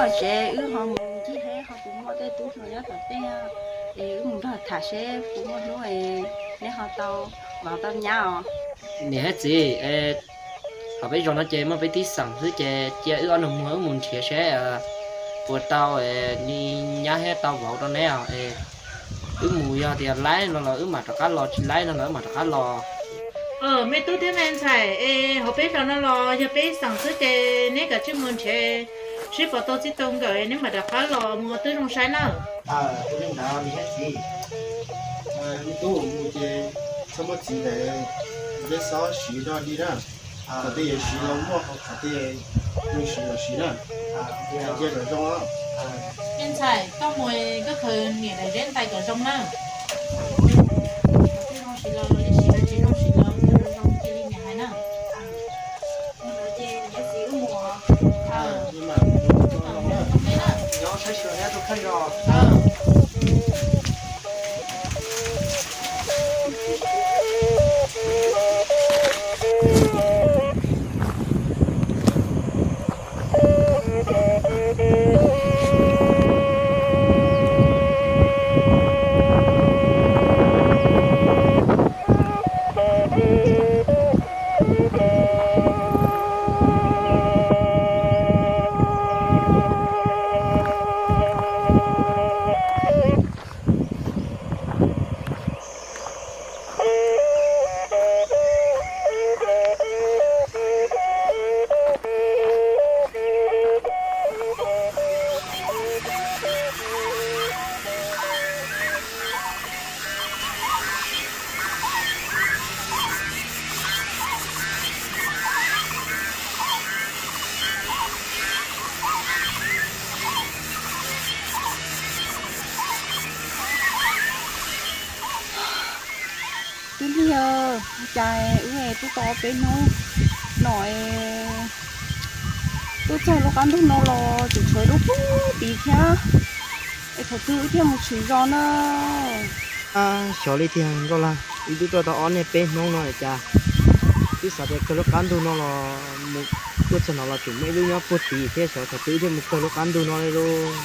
Tsev wb ho mus ncig hab ho puas muaj tej tub hluas nyob tom tej, es wb mus nrog tham seb puas muaj hnub neb ho tau vauv tau nyab os. Niam thiab txiv, thaum peb zoo no ces muaj peb tib xeem xwb ces cia wb ob nus muag wb mus nrhiav seb puas tau li nyab thiab tau vauv rau neb os. Wb mus yog tias laib no los wb mam rov qab los, tsis laib no los wb mam rov qab los. Me tub thiab me ntxhais, es hauv peb zos no los yog peb xeem xwb ces neb kav tsij mus nrhiav seb puas tau txij tau nkawm neb mam rov qab los mus ua tib zoo saib na. Ua li ntawd niam thiab txiv. Me tub mus ces txhob muab txiv ntawm Zeb Xob siv zog li na. Qhov twg yuav siv los muaj, qhov twg yuav siv los siv na. Cia kom zoo. Me ntxhais, koj mus koj khaws niam daim zeb ntais kom zoo na. Siv los siv los tsis zoo siv los zoo cia li niam hais na. Tub Lig, ua cas wb twb tau ob peb hnub no es tuaj txog lub qab ntug no los tseem tshuav ib lub puag tid thiab, es thaum twg wb thiaj mus tshwm zos na? Xyov li tiag Nkauj Lag, wb twb tuaj tau ob niaj peb hnub no cas twb xav tias kawg lub qab ntug no los mus tuaj txog no los tseem muaj ib lub nyob puag tid thiab, xyov thaum twg wb thiaj mus kawg lub qab ntug no li lauj.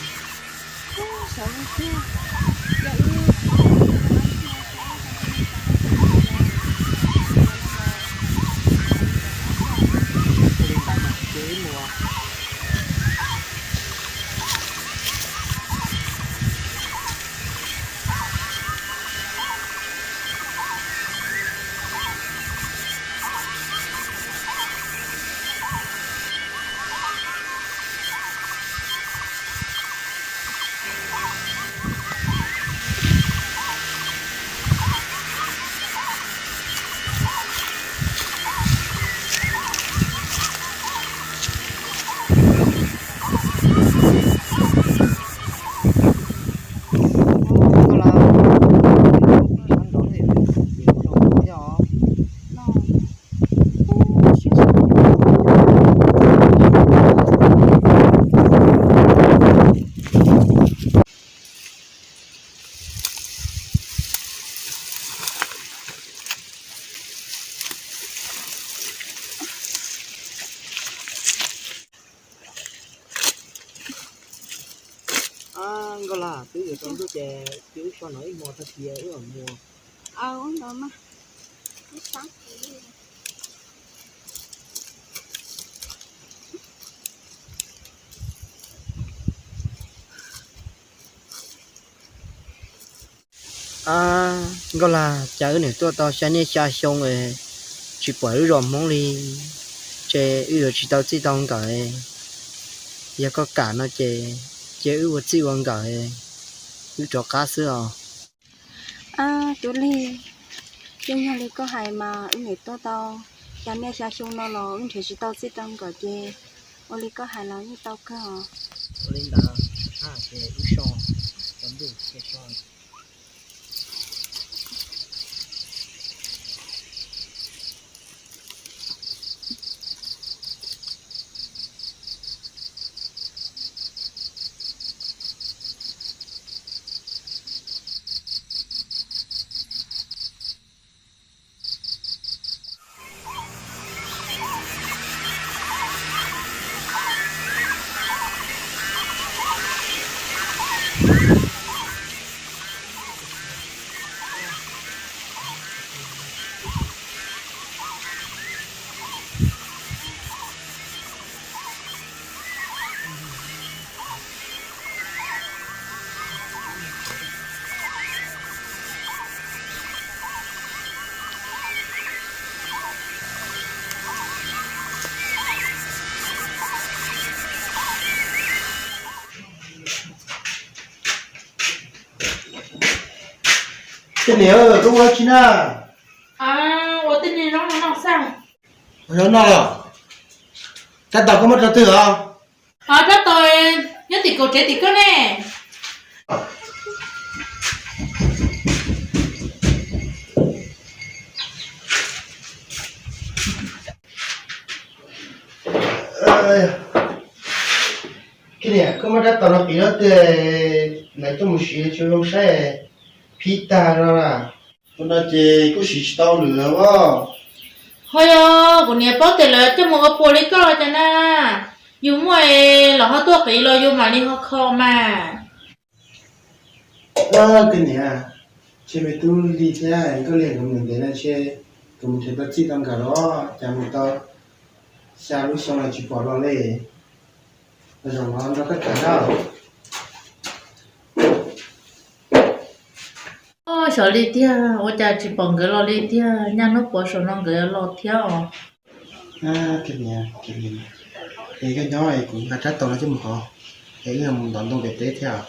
Nkauj Lag, twb yuav tsaus ntuj ces cia wb so no ib hmos tag kis wb mam mus. Nkauj Lag, cas wb niam tuaj tau xya niaj xya xyoo es tsis pom lub zos Hmoob li, ces wb yuav tsis tau txij tau nkawm. Yog koj kam no ces cia wb ua txij ua nkawm, wb rov qab xwb os. Tub Lig, yeej yog li koj hais mas wb niam tuaj tau xya niaj xya xyoo no los wb nrhiav tsis tau txij tau nkawm ces ua li koj hais los yeej tau kawg os. Ua li ntawd, ces wb so, tsaus ntuj ces so. Koj niam, koj ua dab tsi na? Ua tej niag zaub no noj xwb. Zaub noj los? Rab taus koj muab rau twg os? Rab taus nyob tim kaum tsev tim koj ne. Koj niam, koj muab rab taus no qiv rau twg, lawv coj mus siv tsis zoo saib, phij tag no na. Ua no ces kuj siv tsis tau lawm os. Ho yog kuv niam paub tias lawv coj mus ua puas li koj los cas na, yus muaj los ho tuaj qiv los yus mam li ho kho mas. Koj niam, ntshe me tub Lis thiab Nkauj Liag nkawd mus ntev no ntshe nkawd mus nrhiav tau txij tau nkawm los cas mus tau xya lub xyoo los tsis pom los li. Zaum no nrog koj tham na. Xyov li tiag, ua cas tsis pom nkawd los li tiag, nyaj hnub puav saum no nkawd los thiab os. Es koj nyob es kuv nqa rab taus no coj mus hov, es wb mus ntov ntoo pem teb thiab.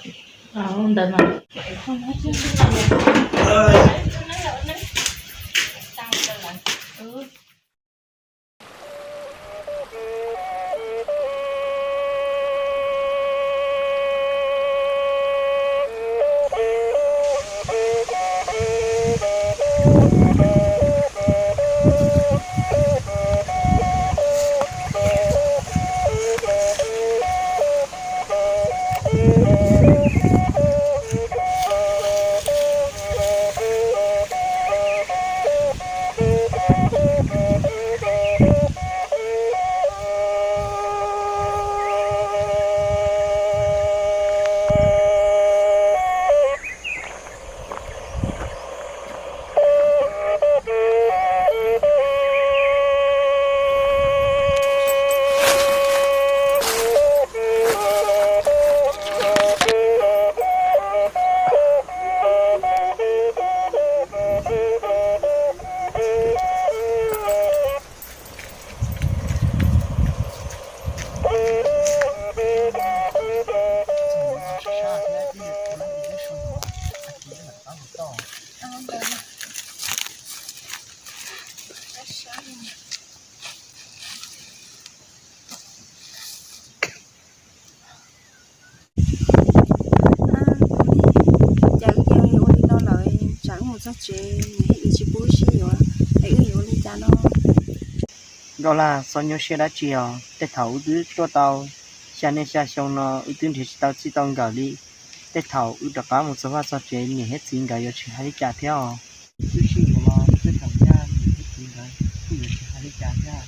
Cas wb cia li ua li no lawm, tsam wb mus txog tsev nws thiaj tsis pub wb sib yuav, es wb yuav ua li cas no? Nkauj Lag, txhob nyuaj siab dab tsi os, tej thaum wb twb tuaj tau xya niaj xya xyoo no wb twb nrhiav tsis tau txij tau nkawm li. Tej thaum wb rov qab mus txog vaj txog tsev niam thiab txiv nkawd yuav tsis hais li cas thiab os. Wb sib yuav los tej thaum niam thiab txiv nkawd kuj yuav tsis hais li cas thiab.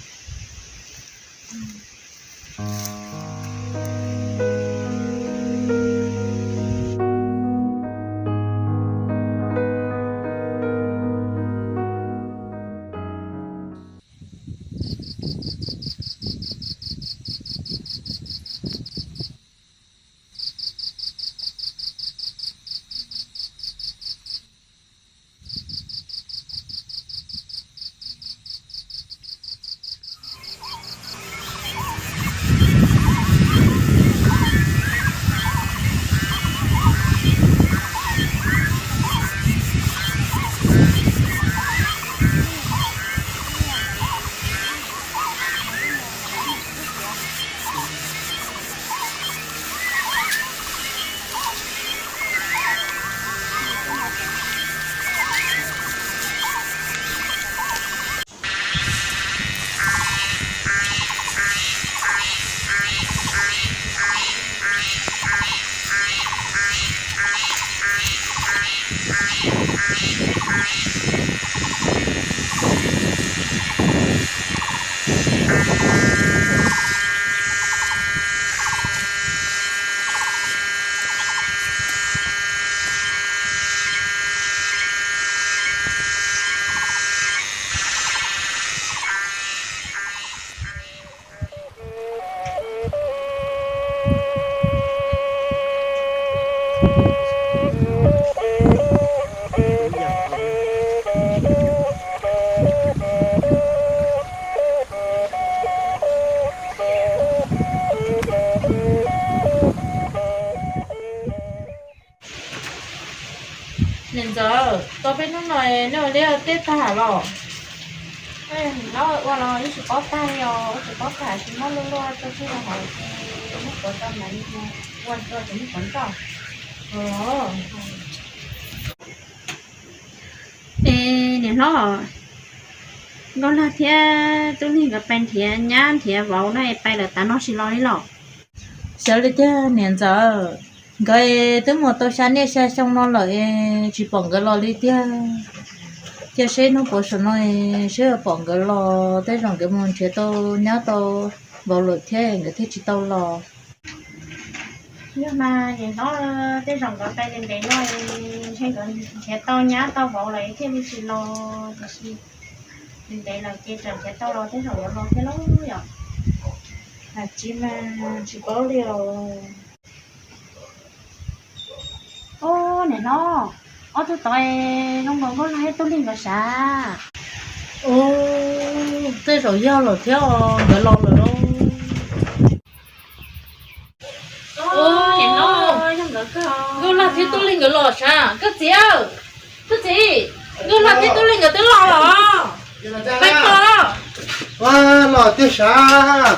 Peb hnub no nej ua liaj teb tag los? Nyob ua los yeej tsis paub tag li os, tsis paub tag tsis muab luaj luaj rau txij rau hauv ces muab kuav tau mas ua rau tsis muab kuav nroj. Es niam hlob, Nkauj Lag thiab Tub Lig nkawd pais nrhiav nyab nrhiav vauv no es pais lawm tav no tsis los li los? Xyov li tiag niam ntxawm, nkawd twb mus tau xya niaj xya xyoo no lawm es tsis pom nkawd los li tiag. Cia seb hnub puav saum no es seb pom nkawd los, tej zaum nkawd mus nrhiav tau nyab tau vauv lawm thiab nkawd thiaj tsis tau los. Yog mas niam hlob, tej zaum nkawd pais ntev ntev no ntshe nkawd nrhiav tau nyab tau vauv lawm thiaj li tsis los, tiam sis ntev ntev lawm ces tseem nrhiav tau los tej zaum yuav los thiab lauj yom. Hais tsis mas tsis paub li os. Ub, niam hlob, ob tug tod zoo nkaus Nkauj Lag thiab Tub Lig nkawd sav. Ub, tej zaum yog lawm thiab os, nkawd los lawm lauj. Nkauj Lag thiab Tub Lig nkawd los sav. Koj txiv, koj txiv, Nkauj Lag thiab Tub Lig nkawd twb los los. Pais pom. Los tiag sav.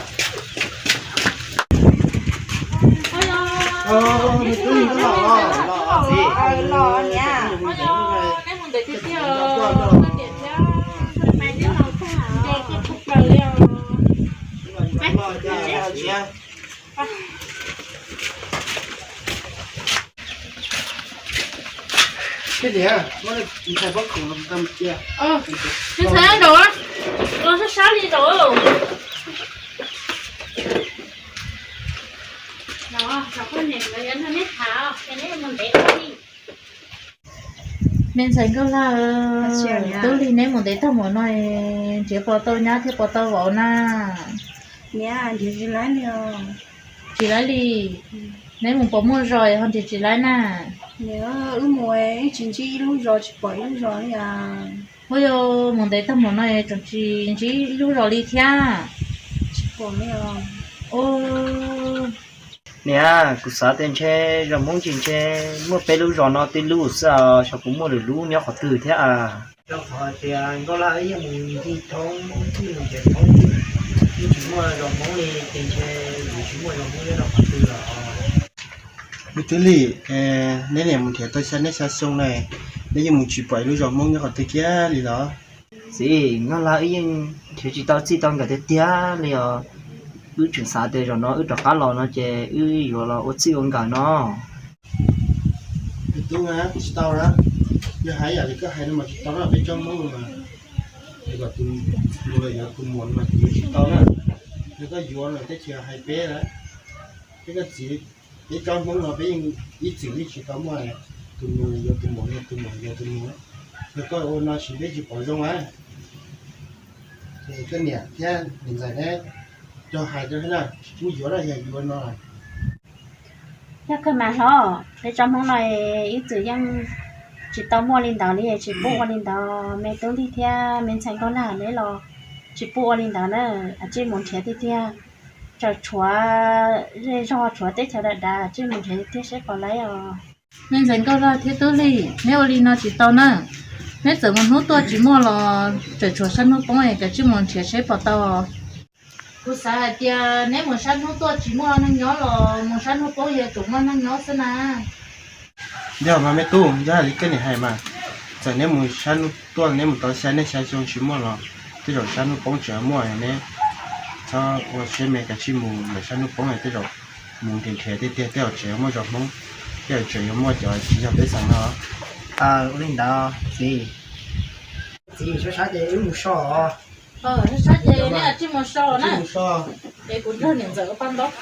Ntxhais, los sab sab li zaum. Me ntxhais Nkauj Lag, Tub Lig neb mus ntev tag npaum no, nrhiav puas tau nyab thiab puas tau vauv na? Niam, nrhiav tsis laib li os. Tsis laib li? Neb mus puas muaj zos ho nrhiav tsis laib na? Niam, wb mus wb tsis ntsib ib lub zos, tsis pom ib lub zos li as. Ua yog mus ntev tag npaum no tseem tsis ntsib ib lub zos li thiab. Tsis pom li os. Niam, kuv xav tias ntshe zos Hmoob tsis ntshe muaj peb lub zos no twb lub xwb os, xyov puas muaj lwm lub nyob qhov twg thiab as. Rau qhov tias Nkauj Lag wb yeej mus ncig thoob, mus nrhiav thoob, yeej tsis muaj zos Hmoob li, ces ntshe yuav tsis muaj zos Hmoob nyob rau qhov twg lawm. Tub Lig, neb niam mus nrhiav tau xya niaj xya xyoo na, neb yeej mus tsis pom ib lub zos Hmoob nyob qhov twg kiag li los? Txiv, Nkauj Lag wb yeej nrhiav tsis tau txij tau nkawm tiag tiag li os. Wb tseem xav tias zaum no wb rov qab los no ces wb yuav los ua txij ua nkawm no. Tus tub, tsis tau na, yog hais yam li koj hais no mas tsis tau na, peb tsob Hmoob no mas, kom tus nus los yuav tus muam no mas kuv yuav tsis tau na. Yog koj yuav no teb chaws hais peb na, peb koj txiv, peb tsob Hmoob no peb yeej ib txwm yeej tsis tau muaj tus nus yuav tus muam, tus muam yuav tus nus. Yog koj ua no tsis, peb tsis pom zoo na. Ces koj niam thiab niam ntxawm neb cog hais rau na, tsis pub yuav na, yog yuav no. Yog kawg mas hlob, peb tsob Hmoob no ib txwm yeej tsis tau muaj li ntawd li, tsis pub ua li ntawd. Me Tub Lig thiab me ntxhais Nkauj Lag neb los tsis pub ua li ntawd na, tsij mus nrhiav tiag tiag. Tseem tshuav zej zog, tshuav teb chaws dav dav, tsij mus nrhiav tiag tiag seb puas laib os. Me ntxhais Nkauj Lag thiab Tub Lig, neb ua li no tsis tau na. Neb txawm mus hnub tuaj tsis muaj los tseem tshuav sab hnub poob, kav tsij mus nrhiav seb puas tau. Kuv xav hais tias neb mus sab hnub tuaj tsis muaj neeg nyob los mus sab hnub poob yuav tsum muaj neeg nyob xwb na. Yog mas me tub, yog hais li koj niam hais mas, txawm neb mus sab hnub tuaj, neb mus tau xya niaj xya xyoo tsis muaj los tej zaum sab hnub poob tseem muaj. Neb txhob ua siab me, kav tsij mus lawm sab hnub poob, tej zaum mus nrhiav nrhiav tiag tiag tej zaum tseem yuav muaj zos Hmoob, tej zaum tseem yuav muaj cov tsis yog peb xeem no. Ua li ntawd txiv. Txiv, sab sab ces wb mus so os. Sab sab ces neb tsij mus so na. Es kuv nrog niam ntxawm ua paj ntaub.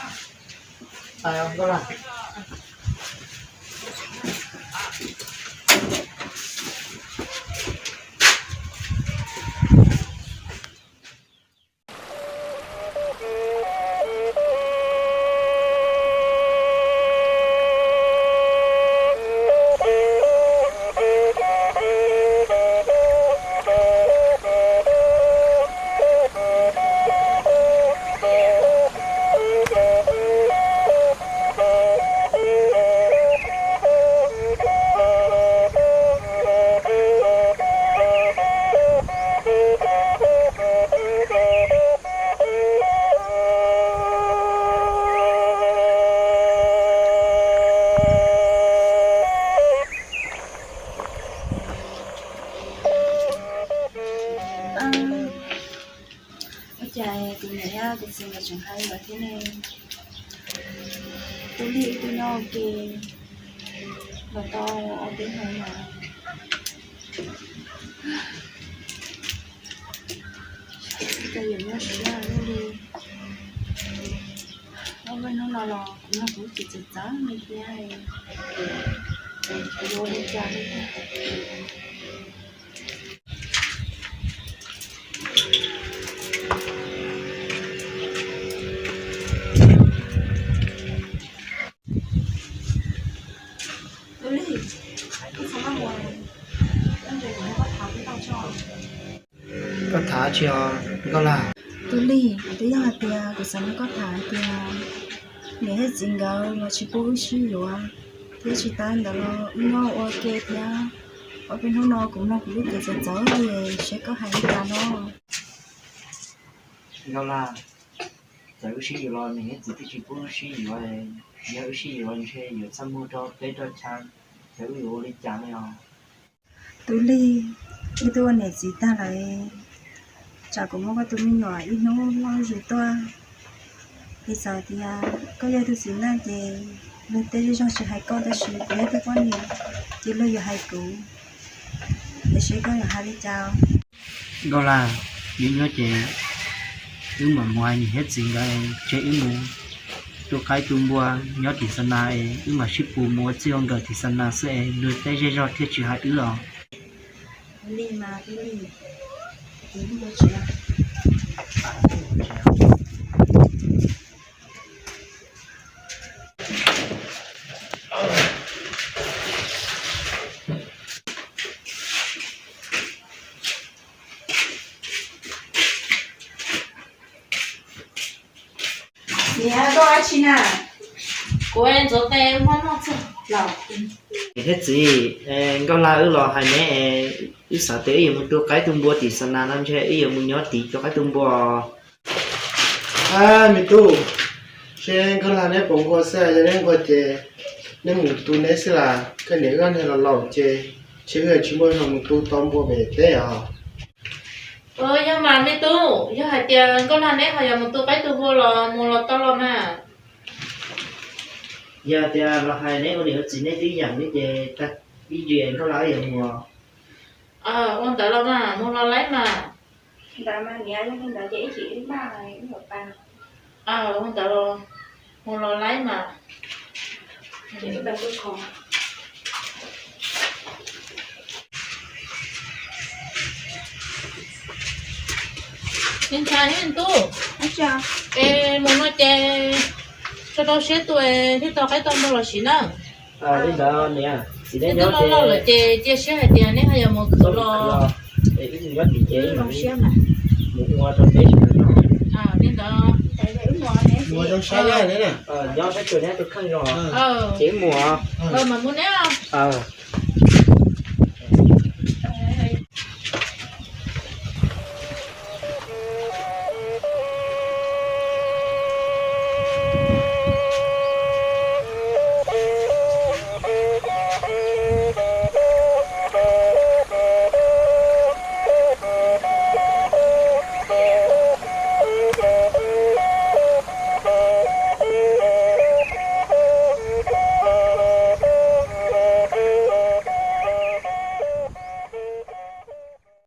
Cas kuv niam thiab kuv txiv nkawd tseem hais li lawm thiab ne? Tub Lig twb nyob ua ke los tau ob peb hnub no, cas yuav nyuaj siab luaj li. Ob peb hnub no los kuv nrog kuv lub txiv txawv txawv li thiab, kuv yuav ua li cas li. Tub Lig, koj txhob maj mus, koj nrog kuv nrog koj tham tau tso. Koj tham tsi os Nkauj Lag? Tub Lig, twb yog hais tias kuv xav nrog koj tham hais tias niam thiab txiv nkawd los tsis pub wb sib yuav, thiab tsis tas ntawd los wb nyob ua ke thiab. Ob peb hnub no kuv mloog kuv lub cev txawv txawv li, seb koj hais li cas no. Nkauj Lag, txawm wb sib yuav los niam thiab txiv twb tsis pub wb sib yuav, yog wb sib yuav ntshe yuav txaj muag rau peb rau chaw, txawm wb yuav ua li cas ne os? Tub Lig, wb twb ua niam txiv tag lawm, tsam kuv muab koj tus me nyuam ib hnub loj zuj zus tuaj. Piv xam tias koj yog tus txiv neej ces luag tej zej zog tsis hais koj, tab sis kuv yog tus poj niam ces luag yuav hais kuv, tiam sis koj yuav hais li cas? Nkauj Lag, nyob nyob ces wb mam mus hais niam thiab txiv nkawd, ces wb mus tu qaib tu npua nyob tim Xa Nas es wb mam sib pus mus ua txij ua nkawm tim Xa Nas xwb es luag tej zej zog thiaj tsis hais wb os. Li mas, li, li mas. Niam, koj ua dab tsi na? Kuv ntxuav tes muab noj txog los. Niam thiab txiv, Nkauj Lag wb los hais neb, wb xav tias wb yuav mus tu qaib tu npua tim Xa Nas no ntshe wb yuav mus nyob tim tu qaib tu npua. Ab, me tub, seb Nkauj Lag neb puas nquag xwb, yog neb nquag ces neb mus tu neb xwb las, koj niam wb niag laus laus ces ntshe wb tsis muaj zog mus tu tau npua pem teb os. Yog mas me tub, yog hais tias Nkauj Lag neb ho yuav mus tu qaib tu npua los mus los tau los mas. Yog tias los hais neb ua niam ua txiv neb twb yeem li ces tag ib ntsis Nkauj Lag yuav mus. Ua ntawd los mas mus los laib mas. Ntawd mas niam, yog li ntawd ces ib chim wb maj wb yuav pab. Ua ntawd los mus los laib mas. Ces wb pab tuaj kho. Me ntxhais thiab me tub, es mus no ces tso rau siab tu thiaj tau qaib tau npua los siv na. Li ntawd niam, txiv neb nyob loj lawm ces cia siab hais tias neb ho yuav mus khwv los. Es wb mus nyob tim ces zoo siab mas mus ua rau peb sawv daws noj. Li ntawd mus zoo siab, nyob saib tsuas neb tus kheej zoo. Ces wb mus. Mas mus neb.